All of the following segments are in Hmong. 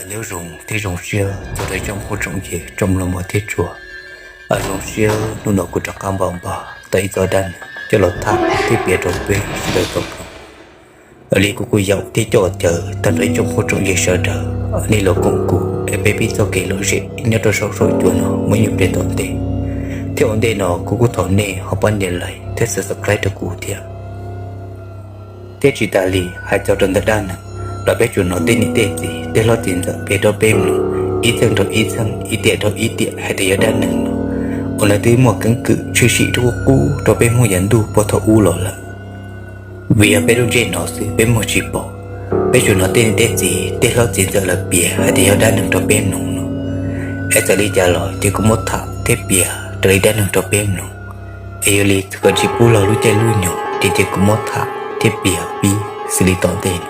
Nyob zoo thiab zoo siab txog rau tsoom phooj tsoom ywg tsoom mloog mos thiab tshua. Zoo siab hnub no kuv rov qab npaj npaj tau ib txoj dab neeg coj los tham thiab piav rau peb sawv daws tau mloog. Li kuv kuj yaum thiab coj caw tag nrho ib tsoom phooj tsoom ywg sawv daws nej los koom kuv es peb pib txoj kev lom zem nyob rau saum saum cuab no muaj ib nyuag pliag tom ntej, thiab ua ntej no kuv kuj thov nej ho pab nias like thiab subscribe rau kuv thiab. Thiab tsis tas li, hais txog rau ntawm dab neeg los peb tsuas hnov tej niam tej txiv tej hlob txiv ntxawm piav rau peb mloog ib txheej rau ib txheej, ib tiam rau ib tiam hais tias yog dab neeg no uas nws twb muaj keeb kwm tshwm sim rau qub qub rau peb Hmoob yav ntuj puag thaum ub los lawm. Vim yog peb lub ntsej no xwb peb muag tsis pom, peb tsuas hnov tej niam tej txiv tej hlob txiv ntxawm lawv piav hais tias yog dab neeg rau peb mloog no. Es txawm li cas los ces kuv muab tham thiab piav raws li dab neeg rau peb mloog. Es yog li txhua kom tsis pub log lub caij lub nyoog ces cia kuv muab tham thiab piav pib xws li tom ntej no.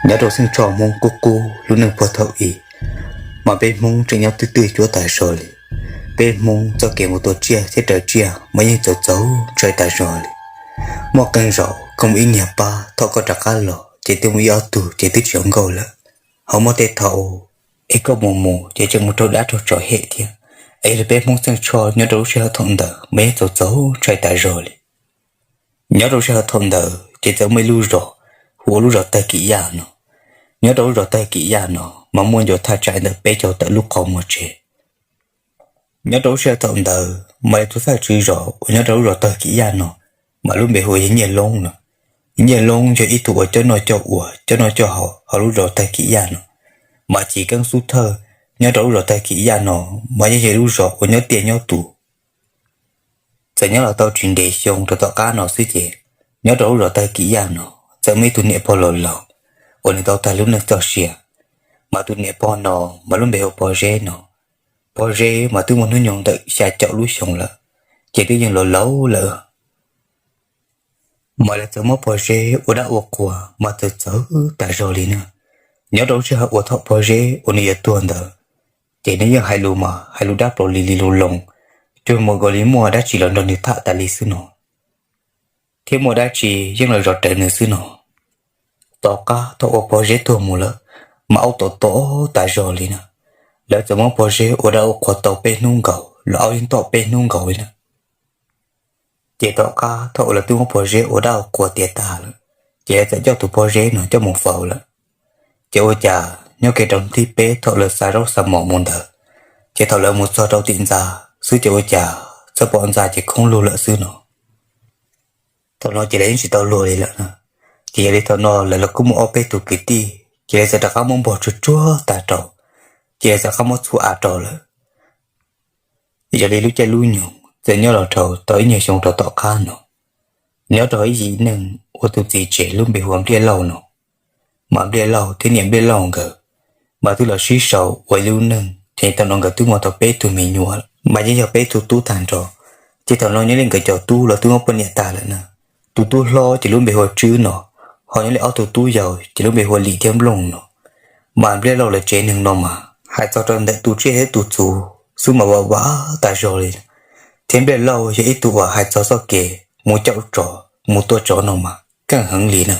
Nyob rau xeej tshoj Hmoob qub qub lub neej puag thaum ub, mas peb Hmoob tseem nyob twj twj cuab tas zog li. Peb Hmoob txoj kev mus tua tsiaj thiab raws tsiaj mas yeej txaus txaus ntshai tas zog li. Muaj qee zaus koj mus ib niag pab, thaum koj rov qab los ces twb muaj ib ob tug ces twb tsis zoo nkauj lawm. Ho muaj tej thaum es koj mus mus ces tseem mus raug dab raug tsov hem thiab. Es yog li peb Hmoob xeej tshoj nyob rau lub sij hawm thaum ntawd mas yeej txaus txaus ntshai tas zog li. Nyob rau lub sij hawm thaum ntawd ces txawm muaj ib lub zos hu ua lub zos Tawg Kim Yaj no. Nyob rau lub zos Tawg Kim Yaj no mas muaj ncua thaj tsam ntawm peb caug tawm lub qhov muag tsev. Nyob rau lub sij hawm thaum ntawd mas tus thawj tswv zos uas nyob rau lub zos Tawg Kim Yaj no mas lub npe hu ua Nyiaj Loob no. Nyiaj Loob yog ib tug uas coj noj coj ua, coj noj coj haus hauv lub zos Tawg Kim Yaj no, mas chiv keeb xub thawj nyob rau lub zos Tawg Kim Yaj no mas yeej yog lub zos uas nyob tiaj nyob tus. Txawm nyob los tau tsis ntev xyoo rau tom qab no xwb ces nyob rau lub zos Tawg Kim Yaj no txawm muaj ib tug niam pog laus laus uas nws tau tag lub neej txoj sia. Mas tus niam pog no mas lub npe hu ua Pog Zeb no. Pog Zeb mas twb muaj hnub nyoog ntawm xya caum lub xyoo lawm, ces twb yeej laus laus lawm. Mas lawv txawm muab Pog Zeb ua dab ua qhua mas txawv txawv tas zog li na. Nyob rau lub sij hawm uas thaum Pog Zeb uas nws yuav tuag ntawd, ces nws yeej hais lus mas hais lus dab plaus li li lus loo, cuag mus nkaus li muaj dab tsi los nrog nws tham tas li xwb no, thiab muaj dab tsi yeej los zov rawv nws xwb no. Tom qab thaum uas Pog Zeb tuag mus lawm, mas aub tom tom tas zog li na. Lawv txawm muab Pog Zeb ua dab ua qhua tau peb hnub nkaus los aub yeej tom peb hnub nkaus li na. Ces tom qab thaum uas lawv twb muab Pog Zeb ua dab ua qhua tiav tag lawm, ces lawv txawm coj tus Pog Zeb no coj mus faus lawm. Ces ua cas nyob kiag rau thib peb thaum lawv xa zaub xa mov mus ntawd, ces thaum lawv mus txog rau tim ntxa xwb ces ua cas txawm pom ntxa ces khoob lug lawm xwb no. Thaum no ces lawv yeej tsis tau luag li lawm na. Ces yog li thaum no lawv los kuj muaj ob peb tug kwv tij, ces lawv txawm rov qab muab npog tsuag tsuag tag rau, ces lawv txawm rov qab muab txhub av rau lawm. Yog li lub caij lub nyoog txawm nyob los dhau tau ib nyuag xyoo rau tom qab no, nyob rau ib yim neeg ua tus txiv tsev lub npe hu ua Npliaj Lauj no. Mas Npliaj Lauj thiab niam Npliaj Lauj nkawd mas twb los sib sau ua ib lub neej, ces thaum no nkawd twb muaj tau peb tug me nyuam, mas yeej yog peb tug tub tag nrho. Ces thaum no nyob li nkawd cov tub los twb muaj poj niam tag lawm na. Tus tub hlob ces lub npe hu ua Tswb no, ho nyob li ob tug tub yau ces lub npe hu ua Lis thiab Nplooj no. Mas Npliaj Lauj lawv tsev neeg no mas hais txog rau ntawm tus tsiaj thiab tus txhu xwb mas vam vam tas zog li. Thiab Npliaj Lauj yog ib tug uas hais txog txoj kev mus caum tsov mus tua tsov no mas keej heev li na.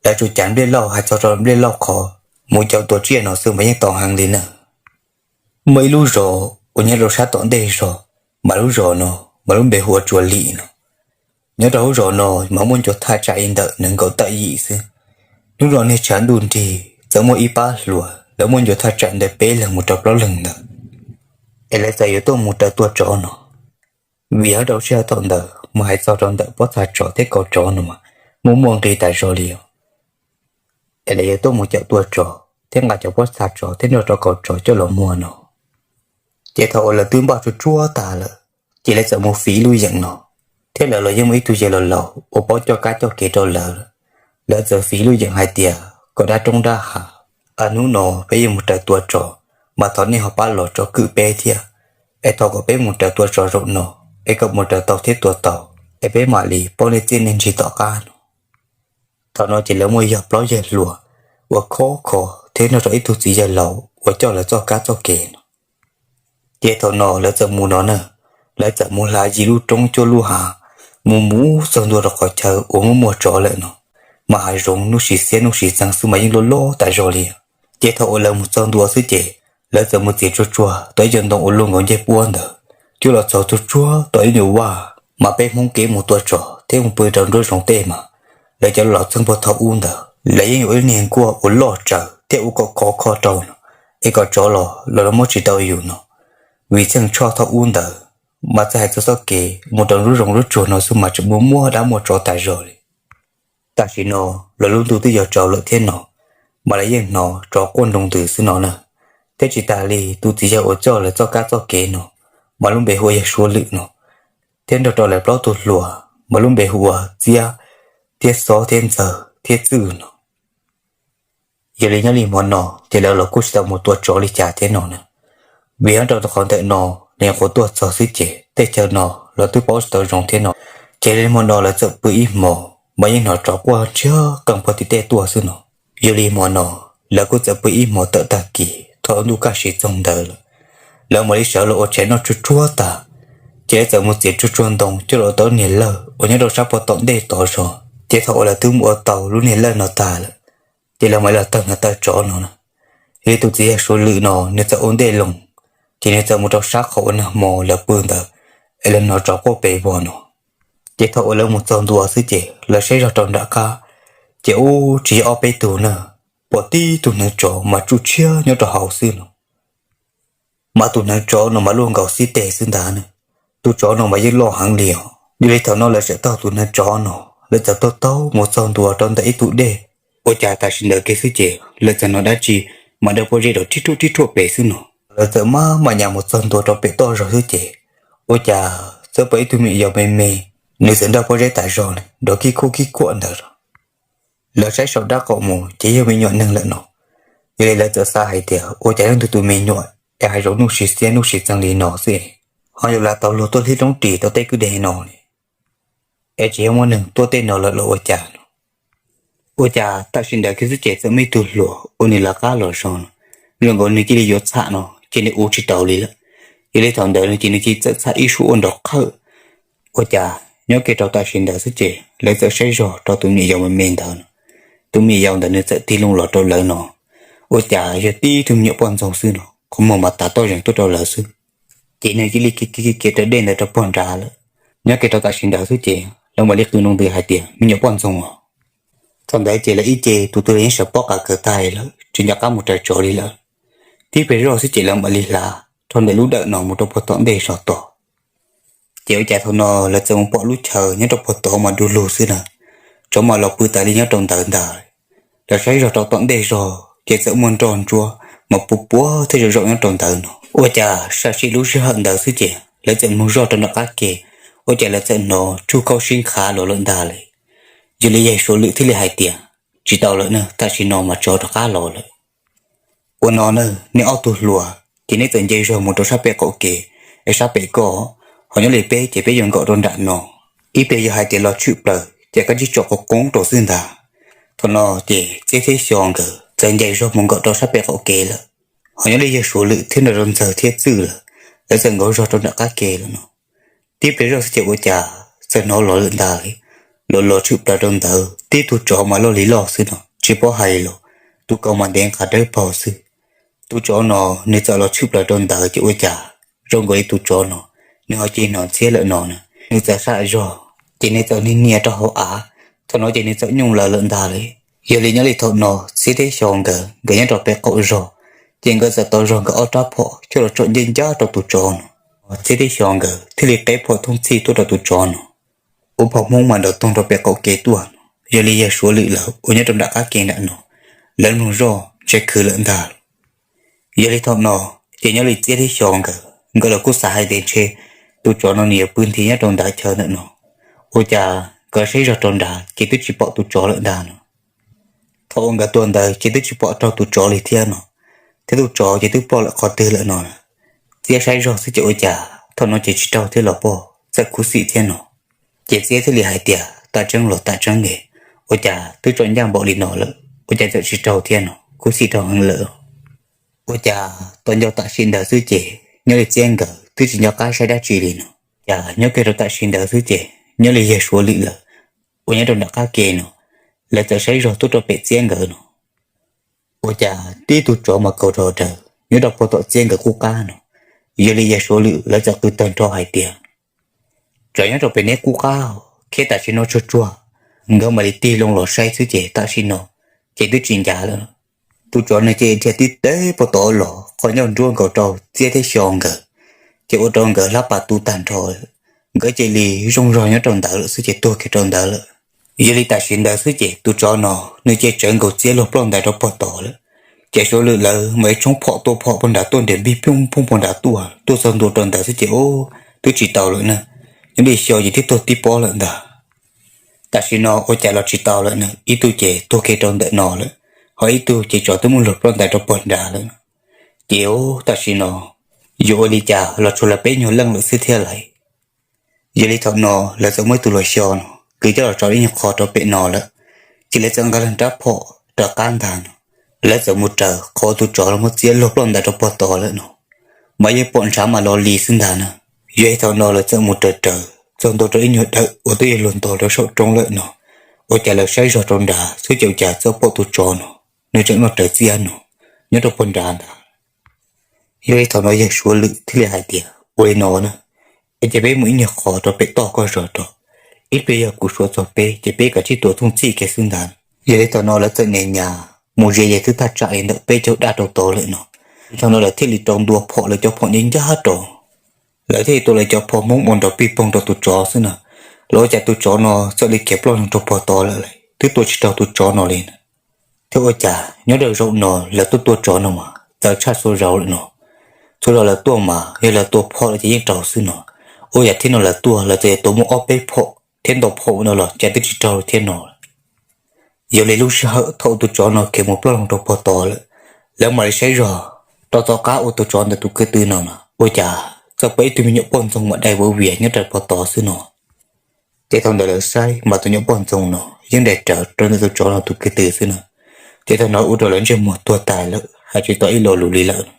Lawv tsuas cav Npliaj Lauj hais txog rau Npliaj Lauj qhov mus caum tua tsiaj no xwb mas yeej tau heev li na. Muaj ib lub zos uas nyob rau sab tom ntej zos, mas lub zos no mas lub npe hu ua Tsuas Lim no. Nyob rau lub zos no mas muaj ncua thaj tsam li ntawm nees nkaum tawm yim xwb. Hnub no niag tshav ntuj nrig txawm muaj ib pab hluas lawv muaj ncua thaj tsam ntawm peb leeg mus rau plaub leeg ntawd, es lawv txawm yuav tuaj mus raws tua tsov no. Vim yog rau sij hawm thaum ntawd mas hais txog rau ntawm pob txha tsov thiab kaus tsov no mas muaj muaj nqi tas zog li os. Es lawv yuav tuaj mus caum tua tsov thiab nqa cov pob txha tsov thiab nrog rau kaus tsov coj los muag no. Ces thaum uas lawv twb npaj tsuag tsuag tas lawm, ces lawv txawm mus fiv lub yeem no, thiab lawv los yeej muaj ib tug yawg laus laus uas paub coj kab coj kev rau lawv lawm. Lawv txawm fiv lub yeem hais tias kom dab roob dab hav, hnub no peb yuav mus raws tua tsov, mas thov nej ho pab los tsom kwm peb thiab, es thov kom peb mus raws tua tsov zaum no, es kom mus raws tau thiab tua tau, es peb mam li pauj nej txiaj nej ntsig tom qab no. Thaum no ces lawv muaj yog plaub yawg hluas uas khov kho thiab nrog rau ib tug txiv yawg laus uas coj lawv txoj kab txoj kev no. Ces thaum no lawv txawm mus no na, lawv txawm mus hla yim lub roob cuaj lub hav, mus mus txog ntua rau qhov chaw uas muaj muaj tsov lawm no. mas hav zoov hnub sis xiab hnub sis txeeg xwb mas yeej loj loj tas zog li. Ces thaum uas lawv mus txog ntua xwb ces lawv txawm mus txiav tsuag tsuag tau ib co ntoo uas luaj nkaus ncej puab ntawd, coj los txog tsuag tsuag tau ib nyuag vaj, mas peb Hmoob kev mus tua tsov thiab mus pw rau nruab zoov tej mas lawv cov laus txheej puag thaum ub ntawd lawv yeej yuav ib lub niag nkuaj uas loj tsawv thiab ua kom khov kho rau no, es kom tsov los los muab tsis tau yus no. Vim txheej tshoj thaum ub ntawd mas txawm hais txog txoj kev mus rau nruab zoov nruab tsuag no xwb mas tseem muaj muaj dab muaj tsov tas zog li. Tam sim no los lub ntuj twb yuav tsaus lawm thiab no, mas lawv yeej hnov tsov quaj nroo ntws xwb no na. Thiab tsis tas li, tus txiv yawg uas coj lawv txoj kab txoj kev no mas lub npe hu ua yawg Suav Lwm no, thiab nrog rau lawv plaub tug hluas mas lub npe hu ua Txiab thiab Xob thiab Ntxawg thiab Txwj no. Yog li nyob li hmo no ces lawv los kuj tsis tau mus tua tsov li cas thiab no na. Vim nyob rau qhov ntawm no nws nyuam qhuav tuaj txog xwb ces tej chaw no los twb paub tsis tau zoo thiab no. Ces li hmo no lawv txawm pw ib hmos mas yeej hnov tsov quaj ntsiag qees puag tim tej tuaj xwb no. Yog li hmo no lawv kuj txawm pw ib hmos tawm tag kis, thaum ntuj kaj siv txoog ntawd lawm, lawv mam li sawv los ua tshais noj tsuag tsuag tag, ces lawv txawm mus txiav tsuag tsuag ntoo coj los ua tau lub niag lawj uas nyob rau sab puag tom ntej tod zog. Ces thaum uas lawv twb mus ua tau lub niag lawj no tag lawm, ces lawv mam li los taug nws taw tsov no na. Yog li tus txiv yawg Suav Lwm no nws txawm ua ntej loo, ces nws txawm mus rau sab qhov uas nag hmo lawv pw ntawd es lawv hnov tsov quaj pes vog no. Ces thaum uas lawv mus txog ntua xwb ces lawv saib zog rau nram qab, ces ub tsis yog ob peb tug na, pom tib tug hneev tsov mas tsuj tshiab nyob rau hauv xwb no. Mas tus hneev tsov no mas luaj nkaus xib teg xwb ntag na. Tus tsov no mas yeej loj heev li os. Yog li thaum no lawv txawm taug tus hneev tsov no, lawv txawm taug taug mus txog ntua rau ntawm ib tug dej. Ua cas tam sim ntawd kiag xwb ces lawv txawm hnov dab tsi mas dawb pob zeb rau rib ruaj rib ruaj pem xwb no. Lawv txawm maj mam nyas mus txog ntua rau pem toj zog xwb ces ua cas txawm pom ib tug me nyuam yaus me me, nws txawm nraj pob zeb tas zog nrov kib khuj kib khuam ntawd. Lawv saib saum nraub qaum mus ces yog me nyuam neeg lawm no. Yog li lawv txawm xav hais tias ua cas yeej ntug tus me nyuam es hav zoov hnub sis xiab hnub sis txeeg li no xwb, ho yuav lam tau luag tuaj hlib roob ris tau tej kwj deg no li, es tsis yog muaj neeg tuaj tej no lawm los ua cas no. Ua cas tam sim ntawd kiag xwb ces txawm muaj ib tug hluas uas nws lawv qab los zog no, zoo nkaus nws cia li yuav txham no, ces nws ua tsis taus li lawm. Yog li thaum ntawd no ces nws cia li txawm txham ib suab ua nrov qhawj. Ua cas nyob kiag rau tam sim ntawd xwb ces lawv txawm saib zog rau tus me nyuam yaus me me ntawd no, tus me nyuam yaus ntawd nws txawm tig loo los rau lawv no, ua cas yog tib tug me nyuam poj ntxoog xwb no, qhov muag mas tav toj zees tuaj rau lawv xwb. Ces nws cia li kiv kiv kiv kiag raws dej ntawd rau puag nrad lawm. Nyob kiag rau tam sim ntawd xwb ces lawv mam li qw nroo ntws hais tias me nyuam poj ntxoog os. Thaum ntawd ces lawv ib ce tus twg los yeej sawv pob qa kawg tag lawm, tsis nco qab mus raws tsov li lawm. Tib pliag zoj xwb ces lawv mam li hla rau ntawm lub dawm no mus rau puag tom ntej zog tod. Ces ua cas thaum no lawv txawm mus pom lub chaw nyob rau puag tod mas du lug xwb na, tsov mas los pw tas li nyob rau ntawd ntag. Lawv saib zog rau tom ntej zog ces txawm muaj nroj ntsuab mas puv puav thiab zaum zaum nyob rau ntawd no. Ua cas sam sim lub sij hawm ntawd xwb ces lawv txawm mloog zoj rau nram qab ke, ua cas lawv txawm hnov tsuj kaub sib nkhav los lawm ntag li. Yog li yawg Suav Lwm thiaj li hais tias, tsis tau lawm na, tam sim no mas tsov rov qab los lawm. Ua no na, nej ob tug hluas ces nej txawm nce zog mus rau sab pem qaum kev, es sab pem koj, ho nyob li peb ces peb yuav nkaum rau nram no. Ib pliag yog hais tias los tshwm plaws ces koj tsis tsom qoob qoob rau xwb ntag. Thaum no ces Txiab thiab Xyov nkawd txawm nce zog mus nkaum rau sab pem qaum kev lawm. Ho nyob li yawg Suav Lwm thiab nrog rau Ntxawg thiab Txwj lawm, lawv txawm nkaum zog rau nram qab kev lawm no. Tib pliag zoj xwb ces ua cas txawm hnov los lawm ntag li, los los tshwm plaws rau ntawd tib tug tsov mas loj li loj xwb no, tsis paub hais los tus kaus mas ntev nqa dawb paug xwb. Tus tsov no nws txawm los tshwm plaws rau ntawd ces ua cas zoo nkaus li tus tsov no nws ho cia li hnov ntxhiab lawm no na. Nws txawm saj zog ces nws txawm niag nias rau hauv av, thaum no ces nws txawm nyooj lawv lawm ntag li. Yog li nyob li thaum no Txiab thiab Xyov nkawd, nkawd nyob rau pem qaum zog, ces nkawd txawm tau zog nkawd ob rab phom coj los tsom ncaj ncaj rau tus tsov no. Txiab thiab Xyov nkawd thiaj li qeb phom thooj txhij tuaj rau tus tsov no. Ua phom Hmoob mas nrov toog rau pem qaum kev tuaj no. Yog li yawg Suav Lwm lawv uas nyob rau nram qab kev nram no, lawv mloog zoj ntshe khwv lawm ntag. Yog li thaum no ces nyob li Txiab thiab Xyov nkawd, nkawd los kuj xav hais tias ntshe tus tsov no nws yuav pw nthi nyob rau nrad chaw ntawm no. Ua cas nkawd saib zog rau nrad ces twb tsis pom tus tsov lawm ntag no. Thaum uas nkawd tua ntawd ces twb tsis pom raug tus tsov li thiab no, thiab tus tsov ces twb ploj lawm qhov twg lawm no. Txiab saib zog xwb ces ua cas thaum no ces tsis raug thiab los pog, txawm khuv xim thiab no. Ces Txiab thiaj li hais tias tam tseeb los tam tseeb ne, ua cas twb tsom ncaj npaum li no lawm ua cas txawm tsis raug thiab no, khuv xim raug heev lawm. Ua cas tau nco tam sim ntawd xwb ces nyob li Txiab nkawd twb tsis nco qab saib dab tsi li no. Cas nyob kiag rau tam sim ntawd xwb ces nyob li yawg Suav Lwm lawv uas nyob rau nram qab ke no, lawv txawm saib zog tuaj rau pem txiab nkawd no, ua cas tib tug tsov mas kaus rog daws nyob rau puag tom txiab nkawd qub qab no. Yog li yawg Suav Lwm lawv txawm qw tag nrho hais tias, tsov nyob rau pem neb qub qab, khiav tam sim no tsuag tsuag. Nkawd mam li tig loo los saib xwb ces tam sim no ces twb tsis ncav lawm. Tus tsov nws cia li dhia tib teg puag tod los qhov ncauj nruab nkaus rau txiab thiab xyo nkawd, ces ua rau nkawd hlab pas tu tag nrho. Nkawd cia li zoo zog nyob rau ntawd lawm xwb ces tuag kiag rau ntawd lawm. Yog li tam sim ntawd xwb ces tus tsov no nws cia li tsawv nkaus txiab luag ploj ntais rau puag tod lawm. Ces Suav Lwm lawv mam li tshoob phom tua phom puag nrad tuaj nrem npig phooj phooj puag nrad tuaj, tuaj txog ntua rau ntawd xwb ces ub, twb tsis tau lawm na, nyob li xyo ces twb tuag tib pob lawm ntag. Tam sim no ua cas los tsis tau lawm na, ib tug ces tuag kiag rau ntawm no lawm, ho ib tug ces tsov twb muab luag ploj ntais rau puag nrad lawm. Ces ub, tam sim no yuav ua li cas los tshuav lawv peb nyuag leej lawm xwb thiab lauj. Yog li thaum no lawv txawm muab ib tug luag xyo no kwv coj los tso ib nyuag qho rau pem no lawm, ces lawv txawm nqa luag rab phom rov qab ntag no. Lawv txawm mus raws qhov tus tsov los muab txiab luag ploj ntais rau puag tod lawm no, mas yeej pom ntshav mas lo li xwb ntag na. Yog li thaum no lawv txawm mus raws raws txog ntua rau ib nyuag dawm uas twb yog luag ntog rau saum roob lawm no, ua cas lawv saib zog rau nrad xwb ces ua cas txawm pom tus tsov no nws tseem noj rawv txiab no nyob rau puag nrad ntag. Yog li thaum no yawg Suav Lwm thiaj li hais tias, ua li no na, es ces peb mus ib nyuag qho rau pem toj koj zog rau, ib pliag yog kuv suav txog peb ces peb kav tsij tua thooj txhij kiag xwb ntag. Yog li thaum no lawv txawm nias nyas mus ze yawg twb thaj tsam li ntawm peb caug daj rau tod lawm no. Thaum no lawv thiaj li rau ntua phom lawv cov phom ncaj ncaj rau, lawv thiaj li tua lawv cov phom Hmoob ua nrov pij poog rau tus tsov xwb na. Los ua cas tus tsov no txawm li khiav ploj loo rau puag tod lawm, twb tua tsis raug tus tsov no li na. Thiab ua cas nyob rau zaum no lawv tuaj tua tsov no mas txawv tshaj txhua zaus lawm no. Txhua zaus lawv tuaj mas yog lawv tua phom lawm ces yeej raug xwb no. Ua cas thiab no lawv tuaj lawv txawm yuav tua muaj ob peb phom thiab ntau phom no los cas twb tsis raug thiab no. Yog li lub sij hawm thaum tus tsov no khiav mus ploj loo rau puag tod lawm, lawv mam li saib zog rau tom qab uas tus tsov ntawd tus ko tw no na, ua cas txawm pom ib tug me nyuam poj ntxoog mas dai vawv vias nyob rau puag tod xwb no. Ces thaum ntawd lawv saib mas tus nyuam poj ntxoog no yeej dai rawv rau ntawm tus tsov no tus ko tw xwb na. Ces thaum no ua rau lawv ntsej muag tuag tas lawm, hais tsis tau ib lo lus li lawm.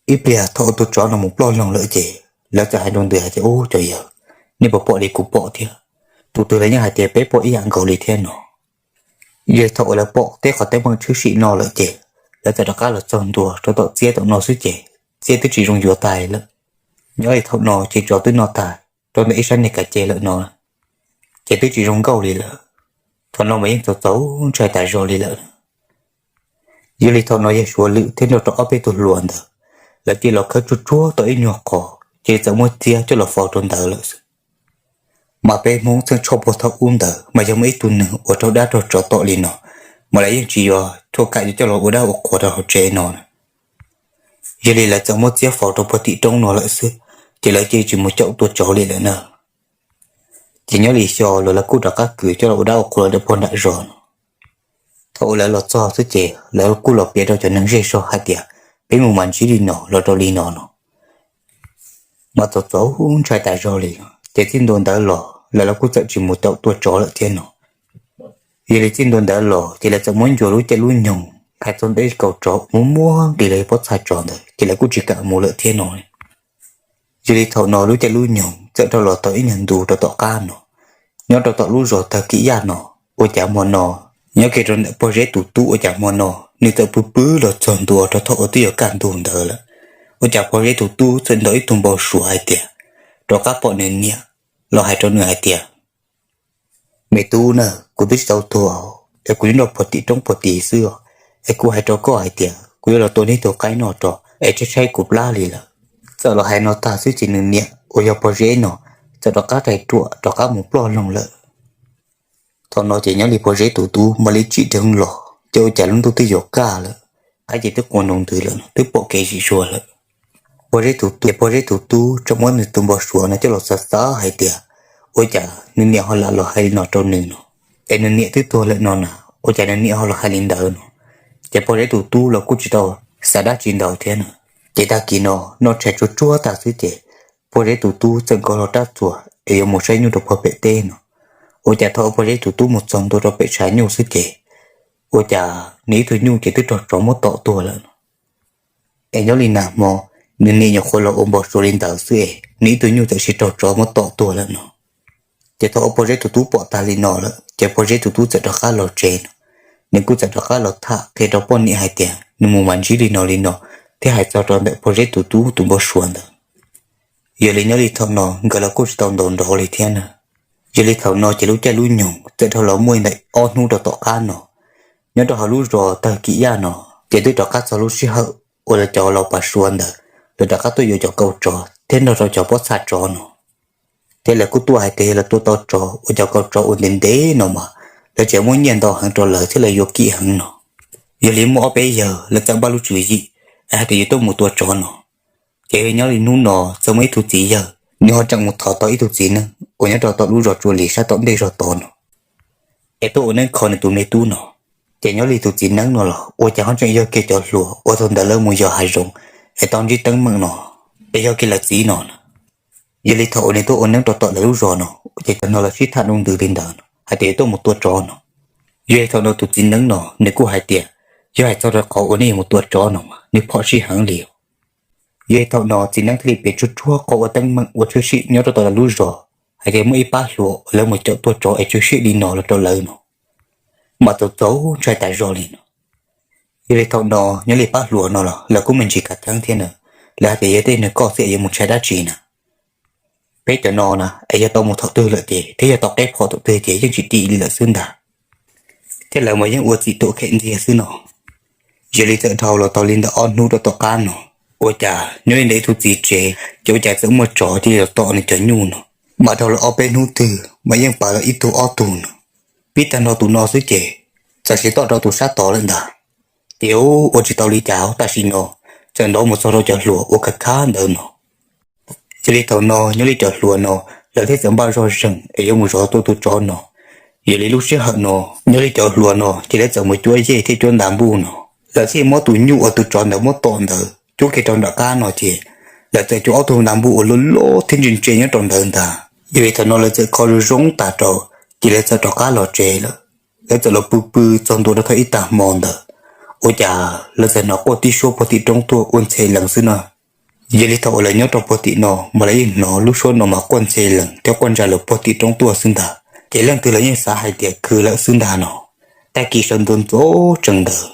Ib pliag thaum tus tsov no mus ploj loo lawm ces lawv txawm hais rau ntawd hais tias, ub, cov yawg, nej puas pom li kuv pom thiab? Tus twg los yeej hais tias peb pom ib yam nkaus li thiab no. Yog li thaum uas lawv pom tej qhov teeb meem tshwm sim no lawm ces lawv txawm rov qab los txog ntua rau tom txiab tom no xwb ces txiab twb tsis zoo yuav tas lawm. Nyob li thaum no ces tsov twb noj tag rau ntawm ib sab niag kav ce lawm no, ces twb tsis zoo nkauj li lawm. Thaum no mas yeej txaus txaus ntshai tas zog li lawm. Yog li thaum no yawg Suav Lwm thiab nrog rau ob peb tug hluas ntawd, lawv cia li los khawb tsuag tsuag tau ib nyuag qhov, cia li txawm muab txiab coj los faus rau ntawd lawm xwb. Mas peb Hmoob txheej tshoj puag thaum ub ntawd mas yog muaj ib tug neeg uas raug dab raug tsov tom li no, mas lawv yeej tsis yuav thuaj kam yuav coj los ua dab ua qhuas rau hauv tsev no na. Yog li lawv txawm muab txiab faus rau puag tim roob no lawm xwb, ces lawv cia li tsis mus caum tua tsov li lawm na. Ces nyob li xyoo los lawv kuj rov qab kwv coj los ua dab ua qhuas rau puag nram zos no. Thaum uas lawv los txog xwb ces lawv kuj los piav rau cov neeg zej zog hais tias, peb mus mas ntsib li no los rau li no no. Mas txaus txaus ntshai tas zog li, ces txij ntua ntawd los lawv los kuj txawm tsis mus caum tua tsov lawm thiab no. Yog li txij ntua ntawd los ces lawv txawm muab ncua lub caij lub nyoog hais txog ntawm ib kaum tsov muaj muaj nqis los yog pob txha tsov ntawd ces lawv kuj tsis kam mus lawm thiab no. Yog li thaum no lub caij lub nyoog txawm rau los tau ib nyuag ntu rau tom qab no, nyob rau tom lub zos tag kis yaj no, ua cas hmo no nyob kiag rau ntawm pob zeb tus tub ua cas hmo no nws txawm pw pw los txog ntua rau thaum uas twb yuav kaj ntug ntawd lawm. Ua cas pob zeb tus tub txawm ntaus ib tug npau suav hais tias rov qab pom nws niam los hais rau nws hais tias, me tub na, kuv twb tsis tau tuag, es kuv nyob rau puag tim roob puag tid xwb os, es kuv hais rau koj hais tias kuv yuav los tua neb tus qaib no rau es tshaib tshaib kuv plab li lawm. Txawm los hais no tag xwb ces nws niam uas yog pob zeb no txawm rov qab rais ruam rov qab mus ploj loo lawm. Thaum no ces nyob li pob zeb tus tub mam li tsim dheev los ces ua cas lub ntuj twb yuav kaj lawm, qaib ces twb qua nroo ntws lawm, twb pom kev zim zuag lawm. Pob zeb tus tub, pob zeb tus tub tseem muab nws tus npau suav no coj los xav xav hais tias, ua cas nws niam ho lam los hais li no rau nws no, es nws niam twb tuag lawm no na, ua cas nws niam ho los hais li ntawd no. Ces pob zeb tus tub los kuj tsis tau xav dab tsi ntau thiab na. Ces tag kis no noj tshais tsuag tsuag tag xwb ces pob zeb tus tub txawm nkaus hlo rab txuas es yuav mus saib nyuj rau puag pem teb no. Ua cas thaum pob zeb tus tub mus txog ntua rau pem tshav nyuj xwb ces ua cas nws ib tug nyuj ces twb raug tsov muab tom tuag lawm no. Es nyob li nag hmo nws niam nyuam qhuav los ua npau suav li ntawd xwb es nws ib tug nyuj txawm sis raug tsov muab tom tuag lawm no. Ces thaum uas Pog Zeb tus tub pom tag li no lawm ces Pog Zeb tus tub txawm rov qab los tsev no. Nws kuj txawm rov qab los tham qhia rau poj niam hais tias nws mus mam ntsib li no li no, thiab hais txog rau ntawm Pog Zeb tus tub tus npau suav ntawd. Yog li nyob li thaum no nkawd los kuj tsis tau ntaus nrov li thiab na. Yog li thaum no ces lub caij lub nyoog txawm dhau los muaj ntawm ob hnub rau tom qab no, nyob rau hauv lub zos Tawg Kim Yaj no, ces twb rov qab txog lub sij hawm uas lawv cov laus Pas Suav ntawd lawv rov qab tuaj yuav cov kaus tsov thiab nrog rau cov pob txha tsov no. Thiab lawv kuj tuaj hais tias yog lawv tua tau tsov uas cov kaus tsov uas ntev ntev no mas lawv tseem muab nyiaj ntau heev rau lawv thiab lawv yuav kim heev no. Yog li muaj ob peb yawg lawv txawm npaj lub tswv yim hais tias yuav tuaj mus tua tsov no. Ces nyob li hnub no txawm muaj ib tug txiv yawg, nws ho tseem mus thov tau ib tug txiv neeb uas nyob rau tom lub zos Tsua Lis sab tom ntej zog tod no, es tuaj ua neeb kho nws tus me tub no. Ces nyob li tus txiv neeb no los ua cas ho tseem yog kiag cov hluas uas thaum ntawd lawv mus yos hav zoov es tau ntsib teeb meem no, es yog kiag lawv txiv no na. Yog li thaum uas nws tuaj ua neeb rau tom lawv lub zos no, ces cov no lawv sib tham nroo ntws li ntawd no hais tias yuav tuaj mus tua tsov no. Yog li thaum no tus txiv neeb no nws kuj hais tias, yog hais txog rau qhov uas nej yuav mus tua tsov no mas nws phom sij heev li os. Yog li thaum no txiv neeb thiaj li piav tsuag tsuag qhov uas teeb meem uas tshwm sim nyob rau tom lawv lub zos, hais tias muaj ib pab hluas uas lawv mus caum tuaj tsov es tshwm sim li no los rau lawv no, mas txaus txaus ntshai tas zog li no. Yog li thaum no nyob li pab hluas no los lawv kuj me ntsis khav theeb thiab na, lawv hais tias yog tej neeg koj xwb es yuav mus ntshai dab tsi na. Peb cov no na es yog tau mus thaum twg lawm ces thiab yog tau qeb phom thaum twg ces yeej tsis dim li lawm xwb ntag. Thiab lawv mas yeej ua txim tuam khem ntxiag xwb no. Yog li txawm dhau los tau li ntawm ob hnub rau tom qab no, ua cas nyob li ntawm ib tug txiv tsev ces ua cas txawm muaj tsov cia li los tom nws cov nyuj no. Mas dhau los ob peb hnub twg mas yeej pawv los ib tug ob tug no. Pib tag nrho tus no xwb ces txawm siv tom rau tus sab tod lawm ntag. Ces ua tsis tau li cas tam sim no txawm nrov mus txog rau cov hluas uas khav khab ntawd no. Yog li thaum no nyob li cov hluas no lawv thiaj txawm npaj zog zeem es yuav mus zov tua tus tsov no. Yog li lub sij hawm no nyob li cov hluas no ces lawv txawm mus cuab yej thiab cuab nta npuj no. Lawv thiaj muab tus nyuj uas tus tsov ntawd muab tom ntawd cuab kiag rau nram qab no ces lawv txawm cuab ob tug nta npuj uas loj loj thiab ntse ntse nyob rau ntawd ntag. Yog li thaum no lawv txawm kho zoo zoo tas rau, ces lawv txawm rov qab los tsev lawm. Lawv txawm los pw pw txog ntua rau thaum ib tag hmo ntawd, ua cas lawv txawm hnov quaj tib suab puag tim roob tuaj ua ntxhe lees xwb na. Yog li thaum uas lawv nyob rau puag tim no mas lawv yeej hnov lub suab no mas quaj ntxhe lees thiab quaj ntsa lawm puag tim roob tuaj xwb ntag. Ces leej twg los yeej xav hais tias khwv lawm xwb ntag no. Tag kis sawv ntxov ntxov tsees ntawd,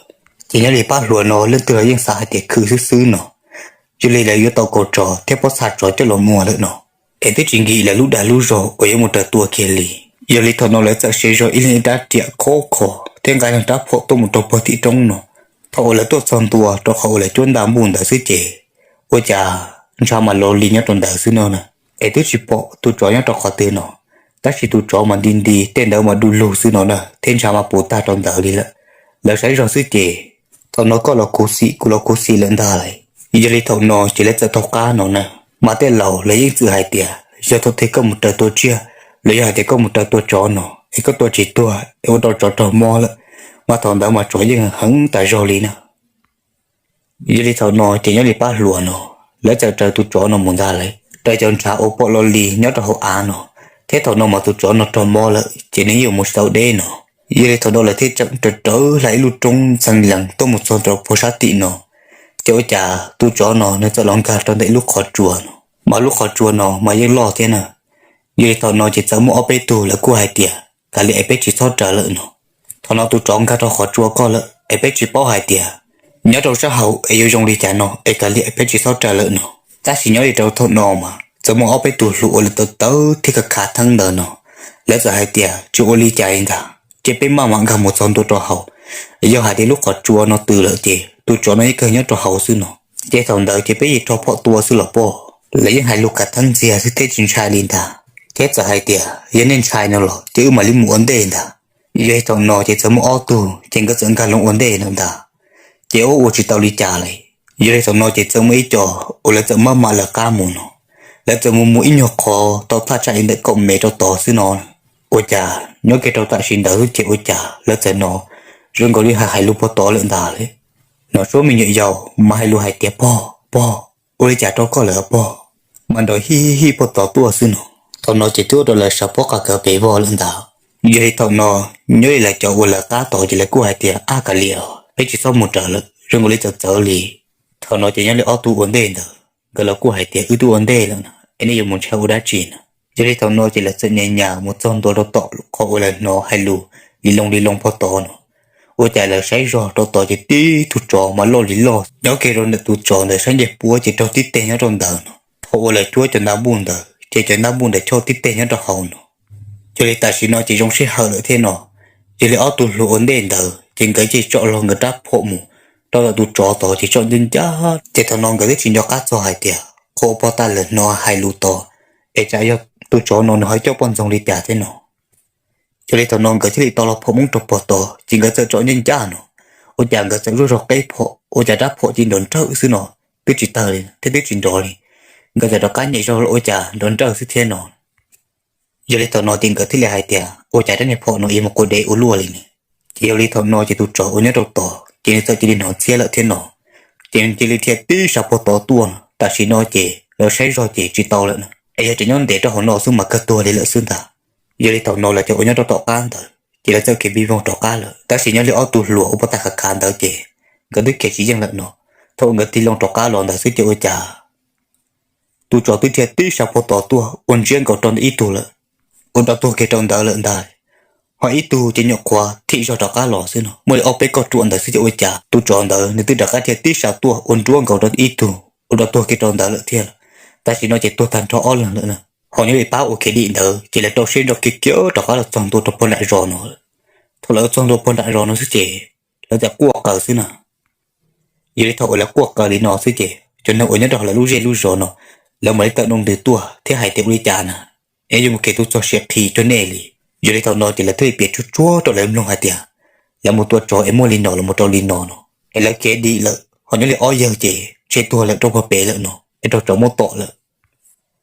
ces nyob li pab hluas no leej twg los yeej xav hais tias khwv xwb xwb no. Yog li lawv yuav tau kaus tsov thiab pob txha tsov coj los muag lawm no, es twb tsis nkim lawv lub dag lub zog uas yuav mus raws tua kiag li. Yog li thaum no lawv txawm siv zog ib leeg ib rab riam khob kho thiab nqa leeg rab phom tuaj mus rau puag tim roob no. Thaum uas lawv tuaj txog ntua rau qhov uas lawv cuab nta npuj ntawd xwb ces ua cas ntshav mas lo li nyob rau ntawd xwb no na. Es twb tsis pom tus tsov nyob rau qhov twg no, tab sis tus tsov mas nti nti tej ntawd mas du lug xwb no na, thiab ntshav mas puv tag rau ntawd li lawm. Lawv saib zog xwb ces thaum no koj los khuv xim kuv los khuv xim lawm ntag lauj. Yog li thaum no ces lawv txawm taug qab no na, mas tej laus lawv yeej txwm hais tias yog thaum twg koj mus raws tua tsiaj los yog hais tias koj mus raws tua tsov no es koj tua tsis tuag es ua rau tsov raug mob lawm, mas thaum ntawd mas tsov yeej heev tas zog li na. Yog li thaum no ces nyob li pab hluas no, lawv txawm raws tus tsov no mus ntag lauj, raws cov ntshav uas pom lo li nyob rau hauv av no, thiab thaum no mas tus tsov no raug mob lawm ces nws yuav mus tsis tau deb no. Yog li thaum no lawv thiaj tseem raws raws hla ib lub roob ntxhee lees tuaj mus txog rau puag sab tim no, ces ua cas tus tsov no nws txawm los nkag rau ntawm ib lub qhov tsua no, mas lub qhov tsua no mas yeej loj thiab na. Yog li thaum no ces txawm muaj ob peb tug lawv kuj hais tias kav liam es peb tsis txhob raws lawm no. Thaum no tus tsov nkag rau qhov tsua koj lawm es peb tsis paub hais tias nyob rau sab hauv es yuav zoo li cas no es kav liam es peb tsis txhob raws lawm no. Tab sis nyob li rau thaum no mas txawm muaj ob peb tug hluas uas lawv tawv tawv thiab khav khav theeb ntawd no, lawv txawm hais tias tsis ua li cas li ntag, ces peb maj mam nkag mus txog ntua rau hauv. Yog hais tias lub qhov tsua no tws lawm ces tus tsov no yeej kawg nyob rau hauv xwb no. Ces thaum ntawd ces peb yeej rho phom tua xwb los pog. Lawv yeej hais lus khav theeb ntxiag xwb thiab tsis ntshai li ntag, thiab txawm hais tias yog nej ntshai no los ces wb mam li mus ua ntej ntag. Yog li thaum no ces txawm muaj ob tug ces nkawd txawm nkag loo ua ntej lawm ntag. Ces ua ua tsis tau li cas li. Yog li thaum no ces txawm muaj ib co uas lawv txawm maj mam lawv qab mus no, lawv txawm mus mus ib nyuag qhov tau thaj tsam li ntawm kaum mev rau tod xwb no. Ua cas nyob kiag rau tam sim ntawd xwb ces ua cas lawv txawm hnov zoo nkaus li hais hais lus puag tod lawm ntag li. Hnov suab me nyuam yaus mas hais lus hais tias pog pog, ua li cas rau koj lawm pog, mas nrov hij hij hij puag tod tuaj xwb no. Thaum no ces twb ua rau lawv sawv pob qa kawv pes vog lawm ntag. Yog li thaum no nyob li lawv cov uas lawv qab tod ces lawv kuj hais tias ab kav liam, peb tsis txhob mus raws lawm, zoo nkaus li txawv txawv li. Thaum no ces nyob li ob tug ua ntej ntawd nkawd los kuj hais tias wb twb ua ntej lawm na es nej yuav mus ntshai ua dab tsi na. Yog li thaum no ces lawv txawm nyas nyas mus txog ntua rau tom qhov uas lawv hnov hais lus li loo li loo pog tod no. Ua cas lawv saib zog rau tod ces tib tug tsov mas loj li loj nyob kiag rau ntawm tus tsov ntawd sab ncej puab ces raug tib teg nyob rau ntawd no. Thaum uas lawv cuab cov ntaj npuj ntawd ces cov ntaj npuj ntawd choj tib teg nyob rau hauv no. Yog li tam sim no ces zoo sij hawm lawm thiab no, yog li ob tug hluas ua ntej ntawd ces nkawd cia li tsom los nkawd rab phom mus rau tom tus tsov tod ces tsom ncaj ncaj ces thaum no nkawd twb tsis nco qab txog hais tias qhov uas pog tod lawv hnov hais lus tod es tsam yog tus tsov no nws ho coj poj ntxoog li cas thiab no. Yog li thaum no nkawd thiaj li tau los phom mus rau pog tod ces nkawd txawm tsom ncaj ncaj no, ua cas nkawd txawm zuaj zog qeb phom ua cas rab phom cia li nrov nrawj xwb no, twb tsis tawg li thiab twb tsis nrov li. Nkawd txawm rov qab nyem zog los ua cas nrov nrawj xwb thiab no. Yog li thaum no ces nkawd thiaj li hais tias ua cas rab niag phom no yuav mus quas dev ua luaj li ne. Ces yog li thaum no ces tus tsov uas nyob rau tod ces nws txawm cia li hnov ntxhiab lawm thiab no, ces nws cia li dhia tib sab pog tod tuaj no. Tam sim no ces lawv saib zog ces tsis tau lawm no, es yog tseem nyob ntev rau hauv no xwb mas kawg tuag li lawm xwb ntag. Yog li thaum no lawv cov uas nyob rau tom qab ntawd ces lawv txawm khiav npij voog rov qab lawm. Tab sis nyob li ob tug hluas uas pog tod khav khav ntawd ces nkawd twb khiav tsis yeej lawm no. Thaum uas nkawd tig loo rov qab los ntawd xwb ces ua cas tus tsov twb dhia tib sab pog tod tuaj ua ntsiab nkaus rau ntawm ib tug lawm, ua rau tuag kiag rau ntawd lawm ntag. Ho ib tug ces nyuam qhuav thim zog rov qab los xwb no, muaj li ob peb kauj ruam ntawd xwb ces ua cas tus tsov ntawd nws twb rov qab dhia tib sab tuaj ua nruab nkaus rau ib tug, ua rau tuag kiag rau ntawd lawm thiab lawm. Tam sim no ces tuag tag nrho ob leeg lawm na. Ho nyob li pab uas khiav dim ntawd ces lawv rau siab ntso kiag kiag rov qab los txog ntua rau pog nram zos no lawm. Thaum lawv txog ntua pog nram zos no xwb ces lawv txawm quaj qw xwb na. Yog li thaum uas lawv quaj qw li no xwb ces cov neeg uas nyob rau hauv lawv lub zej lub zos no lawv mam li tawm nroo ntws tuaj thiab hais tias ua li cas na, es yuav mus kev tus txog siav qhi rau nej li. Yog li thaum no ces lawv thiaj li piav tsuag tsuag rau lawv mloog hais tias lawv mus tua tsov es muaj li no los mus rau li no no, es lawv khiav dim lawm ho nyob li ob yawg ces tseg tuag lawm rau pog pem lawm no es raug tsov muab tom lawm.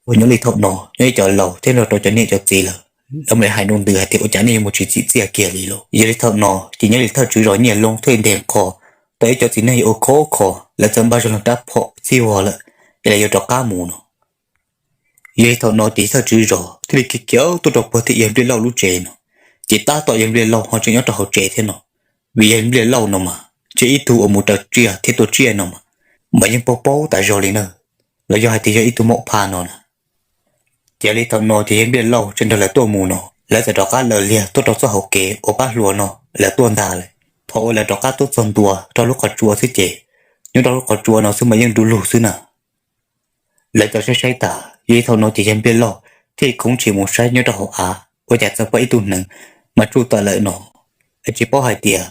Uas nyob li thaum no nyob li cov laus thiab nrog rau cov niam cov txiv lawm, lawv mam li hais nroo ntws hais tias ua cas nej yuav mus tsis txim txiaj kiag li los. Yog li thaum no ces nyob li thawj tswv zos Nyiaj Loob thiaj li ntes qho tau ib co txiv neej yuav ua khov kho, lawv txawm npaj zog loo rab phom txhij vog lawm es lawv yuav rov qab mus no. Yog li thaum no ces thawj tswv zos thiaj li khiav khiav tuaj rau puag tim yawg Npliaj Lauj lub tsev no, ces tab tom yawg Npliaj Lauj ho tseem nyob rau hauv tsev thiab no. Vim yawg Npliaj Lauj no mas ntshe ib tug uas mus raws tsiaj thiab tua tsiaj no mas, mas yeej paub paub tas zog li na, los yog hais tias yog ib tug maum phaj no na. Ces li thaum no ces yawg Npliaj Lauj tseem nrog lawv tuaj mus no, lawv txawm rov qab lawv liag tuaj rau txoj hauv kev uas pab hluas no lawv tuaj ntag lawm. Thaum uas lawv rov qab tuaj txog ntua rau lub qhov tsua xwb ces, nyob rau lub qhov tsua no xwb mas yeej du lug xwb na. Lawv txawm saib saib tas, yog li thaum no ces yawg Npliaj Lauj thiaj li khoov ntshis mus saib nyob rau hauv av, ua cas txawm pom ib tug hneev mas tsuj tawm lawm no, es tsis paub hais tias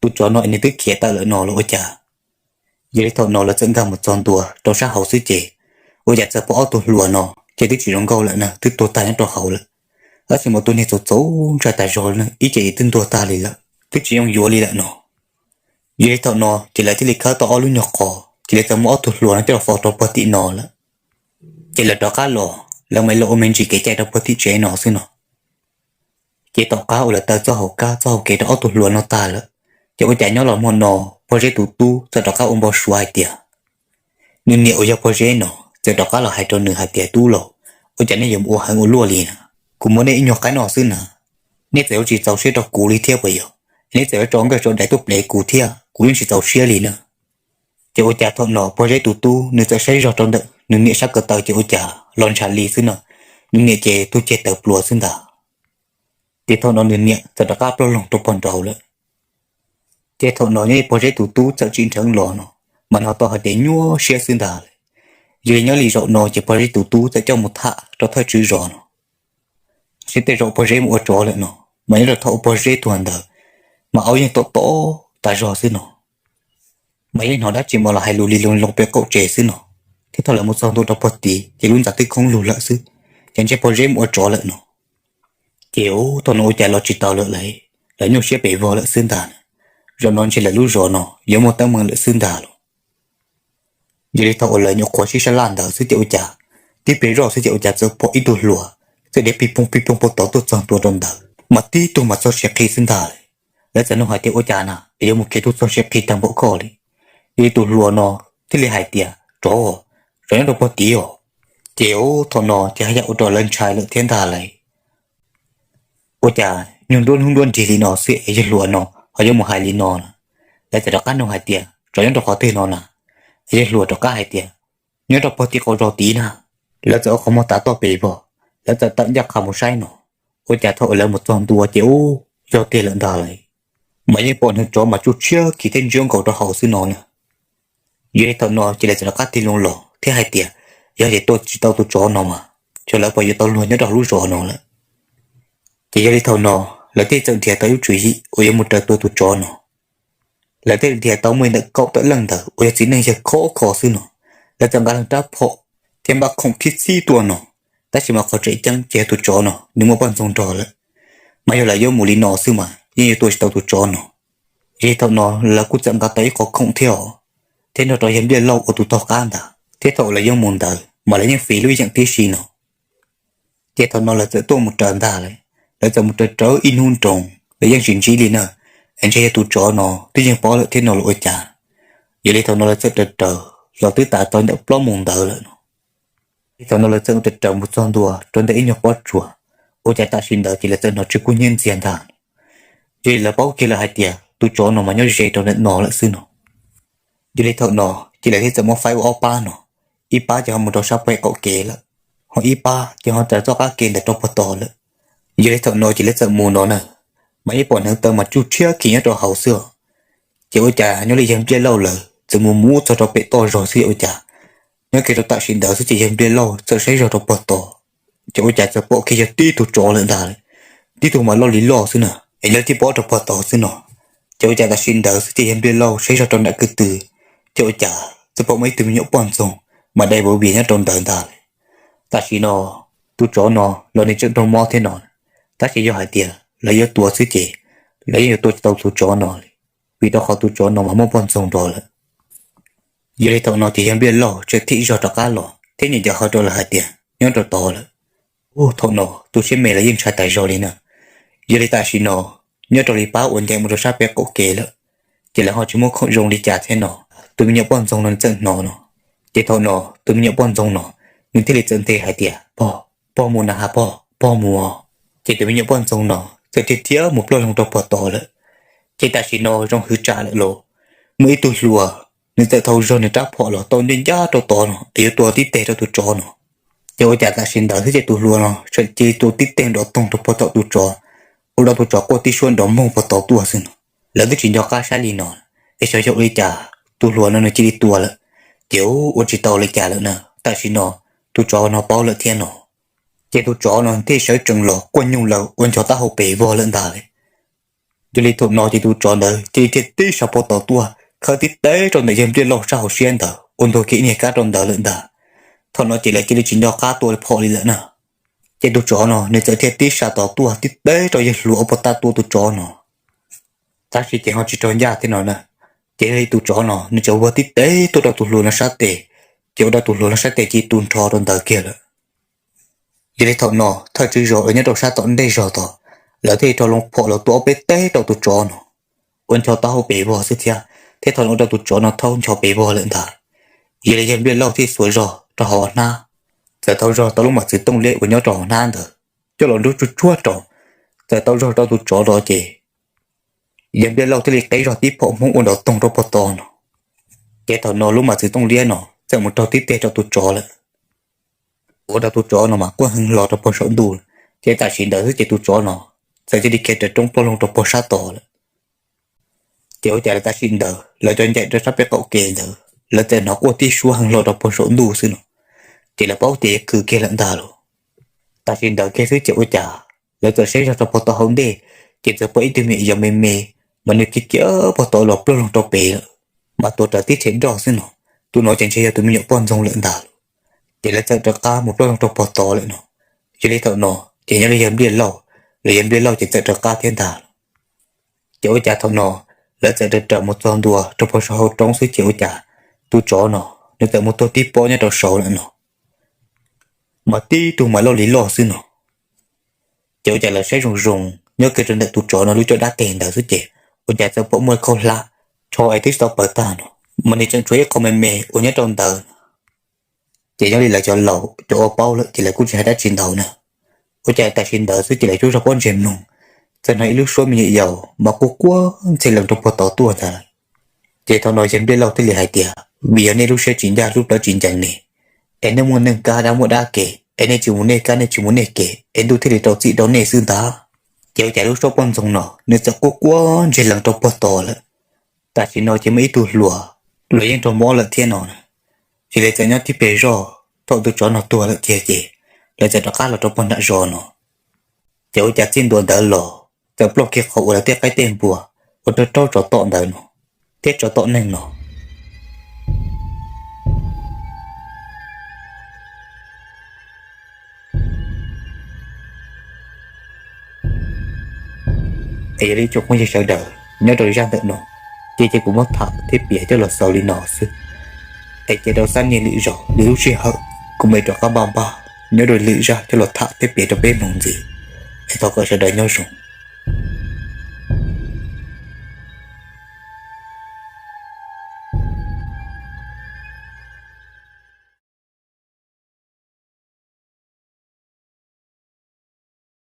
tus tsov no es nws twb khiav tawm lawm no los ua cas. Yog li thaum no lawv txawm nkag mus txog ntua rau sab hauv xwb ces, ua cas txawm pom ob tug hluas no ces twb tsis zoo nkauj lawm na, twb tuag tag nyob rau hauv lawm. Tab sis mas tus niag txaus txaus ntshai tas zog li na, ib ce twb ntuag tag li lawm, twb tsis zoo yuav li lawm no. Yog li thaum no ces lawv thiaj li khawb tau ob lub nyuag qhov, ces lawv txawm muab ob tug hluas no coj los faus rau puag tim no lawm. Ces lawv rov qab los, lawv mam li los ua me ntsis kev cai rau puag tim tsev no xwb no. Ces tom qab uas lawv taw txoj hauv kab txoj hauv kev rau ob tug hluas no tag lawm, ces ua cas nyob los hmo no, Pog Zeb tus tub txawm rov qab ua npau suav hais tias, nws niam uas yog Pog Zeb no txawm rov qab los hais rau nws hais tias, tub laus, ua cas nej yuav mus ua heev ua luaj li na? Kuv muab nej ib nyuag qaib noj xwb na, nej txawm yuav tsis txaus siab rau kuv li thiab puas yog? Nej txawm yuav tso nkawj tso dais tuaj plev kuv thiab, kuv yeej tsis txaus siab li na. Ces ua cas thaum no Pog Zeb tus tub nws txawm saib zog rau ntawm nws niam sab ko taw ces ua cas los ntshav li xwb no, nws niam ces tus ceg tawv pluas xwb ntag. Ces thaum no nws niam txawm rov qab ploj loog rau pog nraud lawm. Ces thaum no nyob li Pog Zeb tus tub txawm tsim nrheev los no, mas nws tau hais tias nyuaj siab xwb ntag lawm. Yog li nyob li zaum no ces Pog Zeb tus tub txawm coj mus tham rau thawj tswv zos no, seb tej zaum Pog Zeb mus ua tsov lawm no, mas nyob rau thaum uas Pog Zeb tuag ntawd, mas aub yeej tom tom tas zog xwb no, mas yeej hnov dab tsi mas los hais lus li loo loo pem qaum tsev xwb no. Thiab thaum lawv mus txog ntua rau puag tid ces lub ntxa twb khoob lug lawm xwb, ces ntshe Pog Zeb mus ua tsov lawm no. Ces thaum no ua cas los tsis tau lawm lauj, lawv nyuaj siab pes vog lawm xwb ntag. Zaum no ntshe lawv lub zos no yuav muaj teeb meem lawm xwb ntag los. Yog li thaum uas lawv nyuam qhuav sib sab laj ntawd xwb ces ua cas, tib pliag zoj xwb ces ua cas txawm pom ib tug hluas txawm dhia pig poog pig poog puag tod tuaj txog ntua rau ntawd, mas tib tug mas txog siav qhi xwb ntag li. Lawv txawm nug hais tias ua cas na es yuav mus kev tug txog siav qhi tag npaum koj li. Yog li tus hluas no thiaj li hais tias, tsov, tsov nyob rau puag tid os. Ces thaum no ces haj yam ua rau lawv ntshai lawm thiab ntag lauj. Ua cas nyuag nruab hnub nruab nrig li no xwb es yawg hluas no ho yuav mus hais li no na? Lawv txawm rov qab nug hais tias tsov nyob rau qhov twg no na? Es yawg hluas rov qab hais tias nyob rau puag tim qaum zos tid na. Lawv txawm ua qhov muag tav toj pes vog, Lawv txawm tawm ncaj qha mus saib no, ua cas thaum uas lawv mus txog ntua ces ub, yog tiag lawm ntag lauj. Mas yeej pom nws tsov mas tsuj tshiab khiv thiab ntsiab nkaus rau hauv xwb no na. Yog li thaum no ces lawv txawm rov qab tig loo los thiab hais tias, yog tias tua tsis tau tus tsov no mas, ces lawv puas yuav tau luag nyob rau hauv lub zos no lawm. Ces yog li thaum no, lawv thiaj txawm nrhiav tau ib lub tswv yim uas yuav mus raws tua tus tsov no. Lawv thiaj nrhiav tau muaj ntawm kaum tawm leej ntawd uas yog txiv neej yawg khov kho xwb no. Lawv txawm nqa leej rab phom thiab npaj khoom khib txhib tuaj no, tab sis mas qhov tseem ceeb ces yog tus tsov no nws muaj poj ntxoog nrog lawm. Mas yog lawv yuav mus li no xwb mas yeej yuav tua tsis tau tus tsov no. Yog li thaum no lawv kuj txawm nqa tau ib qhov khoom thiab os, thiab nrog rau yawg Npliaj Lauj ua tus taug qab ntag, thiab thaum lawv yuav mus ntawd mas lawv yeej fiv lub yeem tib si no. Ces thaum no lawv txawm tuaj mus raws ntag lawm. Lawv txawm mus raws raws ib hnub nroos, lawv yeej tsis ntsib li na. Es ntshe yog tus tsov no twb yeej paub lawm thiab no los ua cas. Yog li thaum no lawv txawm raws raws los twb tas tau ntawm plaub moos ntawd lawm no. Li thaum no lawv txawm raws raws mus txog ntua rau ntawm ib nyuag pob tsuas, ua cas tam sim ntawd ces lawv txawm hnov tsw kub hnyiab ntxiag ntag. Yog li lawv paub kiag lawm hais tias tus tsov no mas nyob ze rau ntawm no lawm xwb no. Yog li thaum no ces lawv thiaj txawm muab faib ua ob pab no, ib pab ces ho mus rau sab pem qaum kev lawm, ho ib pab ces ho raws txoj qab kev ntawm rau puag tod lawm. Yog li thaum no ces lawv txawm mus no na, mas yeej pom hneev taw mas tsuj tshiab khiv nyob rau hauv xwb os. Ces ua cas nyob li yawg Npliaj Lauj lawv txawm mus mus txog rau pem toj zog xwb ua cas, nyob kiag rau tam sim ntawd xwb ces yawg Npliaj Lauj txawm saib zog rau puag tod, ces ua cas txawm pom kiag yog tib tug tsov lawm ntag, tib tug mas loj li loj xwb na, es nyob tib pob rau puag tod xwb no. Ces ua cas tam sim ntawd xwb ces yawg Npliaj Lauj saib zog rau nram kwj tw, ces ua cas txawm pom muaj ib tug me nyuam poj ntxoog mas dai vauv vias nyob rau ntawd ntag lawm. Tam sim no tus tsov no los nws tseem raug mob thiab no, tab sis yog hais tias lawv yuav tua xwb ces lawv yeej yuav tua tsis tau tus tsov no li, vim rau qhov tus tsov no mas muaj poj ntxoog nrog lawm. Yog li thaum no ces yawg Npliaj Lauj txawm thim zog rov qab los thiab niam cov hais rau lawv hais tias nyob rau tod lawm. Ub, thaum no tus siab me lawv yeej ntshai tas zog li na. Yog li tam sim no nyob rau li pab uas ncaim mus rau sab pem qaum kev lawm, ces lawv ho tsis muaj khoom zoo li cas thiab no. Tus me nyuam poj ntxoog no nws txawm hnov no, ces thaum no tus me nyuam poj ntxoog no nws thiaj li txawm nthe hais tias, pog, pog mus na has pog, pog mus. Ces tus me nyuam poj ntxoog no txawm dhia dhia mus ploj loo rau puag tod lawm. Ces tam sim no zoo hwv tsam lawm los, muaj ib tug hluas nws txawm thau zog nws rab phom los tau ncaj ncaj rau tod no es yuav tua tib teg rau tus tsov no. Ces ua cas tam sim ntawd xwb ces tus hluas no txawm cia li tua tib teg nrov toog rau puag tom tus tsov, ua rau tus tsov quaj tib suab nrov moog puag tod tuaj xwb no. Lawv twb tsis nco qab saib li no, es xyov yog ua li cas tus hluas no nws cia li tua lawm, ces ua tsis tau li cas lawm na. Tam sim no tus tsov no paub lawm thiab no, ces tus tsov no thiaj sawv tsees los quaj nyoog lawm ua ncho taub hau pes vog lawm ntag li. Yog li thaum no ces tus tsov ntawd cia li dhia tib sab puag tod tuaj khawb tib teg rau ntawm yawg Npliaj Lauj sab hauv siab ntawd ua ntuag kiag ib niag kab rau ntawd lawm ntag. Thaum no ces lawv cia li tsis nco qab tua phom li lawm na. Ces tus tsov no nws txawm dhia tib sab tod tuaj tib teg rau yawg hluas ua puag ta tua tus tsov no. Tab sis ces ho tsis raug ncaj thiab no na. Ces yog li tus tsov no nws txawm vog tib teg tuaj rau tus hluas no sab tes, ces ua rau tus hluas no sab tes cia li tu nrho rau ntawd kiag lawm. Yog li thaum no thawj tswv zos uas nyob rau sab tom ntej zog tod, lawv thiaj li rho loo phom los tua ob peb teg rau tus tsov no, ua ncho taub hau pes vog xwb thiab, thiab thaum no ua rau tus tsov no thaub ncho pes vog lawm ntag. Yog li yawg Npliaj Lauj thiaj xuas zog rau hauv hnab, txawm thau zog tau lub mos txwv tooj liab uas nyob rau hauv hnab ntawd coj los nrub tsuj tsuag rau, txawm tau zog rau tus tsov rau ces yawg Npliaj Lauj thiaj li qeb zog tib phom hmoob ua nrov toog rau puag tod no. Ces thaum no lub mos txwv tooj liab no txawm mus raug tib teg rau tus tsov lawm, ua rau tus tsov no mas quaj heev hlo rau puag saum ntuj. Ces tam sim ntawd xwb ces tus tsov no txawm cia li khiav raws roob ploj loo rau puag sab tod lawm. Ces ua cas lawv tam sim ntawd lawv cov ncaim rau sab peb qaum kev ntawd lawv txawm hnov quaj tib suab heev hlo rau puag saum ntuj xwb no, ces lawv paub tias yuav khwv kiag lawm ntag lauj. Tam sim ntawd kiag xwb ces ua cas lawv txawm saib zog rau puag tom hauv ntej, ces txawm pom ib tug me nyuam yaus me me, mas nws khiav khiav puag tod los ploj loo rau pem lawm, mas tuav rawv tib rhe roj xwb no. Tus no ces ntshe yog tus me nyuam poj ntxoog lawm ntag lauj. Ces lawv txawm rov qab mus ploj loo rau puag tod lawm no. Yog li thaum no ces nyob li yawg Npliaj Lauj, los yawg Npliaj Lauj ces txawm rov qab thiab ntag lauj. Ces ua cas thaum no lawv txawm raws raws mus txog ntua rau puag saum hauv roob xwb ces ua cas tus tsov no nws txawm mus tuag tib pob nyob rau saud lawm no, mas tib tug mas loj li loj xwb no. Ces ua cas lawv saib zoo zoo nyob kiag rau ntawm tus tsov no lub caj dab teg ntawd xwb ces ua cas txawm pom muaj khaub hlab tsho es twb tsis tau paws tag no, mas nws tseem tshuav ib qho me me uas nyob rau ntawd. Ces nyob li lawv cov laus cov ua paub lawm ces lawv kuj tsis hais dab tsi ntau na. Ua cas tam sim ntawd xwb ces lawv cuab zog pob ntseg mloog, txawm hnov ib lub suab me nyuam yaus mas quaj quaj ntxhi lees rau puag tod tuaj ntag. Ces thaum no yawg Npliaj Lauj thiaj li hais tias, vim yog nej lub siab tsis ncaj lub plawv tsis ncees ne, es nej muaj neej kab dab muaj dab ke, es nej tsis mus nej kab, nej tsis mus nej kev, es ntuj thiaj li rau txim rau nej xwb ntag. Ces ua cas lub suab poj ntxoog no nws txawm quaj quaj ntseg lees rau puag tod lawm. Tam sim no ces muaj ib tug hluas los yeej raug mob lawm thiab no, ces lawv txawm nyob tib pliag zog, thaum tus tsov no tuag lawm tiag ces lawv txawm rov qab los rau puag nram zos no. Ces ua cas txij ntua ntawd los txawm ploj kiag qhov uas lawv tej qaib tej npua ua rau raug tsov tom ntawd no, thiab tsov tom neeg no. Es yog li tsoom phooj ywg sawv daws, nyob rau zaj ntawm no, ces ces kuv muab tham thiab piav coj los xaus li no xwb. Es ces rau sab niag lwm zaus li lub sij hawm, kuv mam rov qab npaj npaj nyob rau lwm zaj coj los tham thiab piav rau peb mloog ntxiv. Es thov kom sawv daws nyob zoo.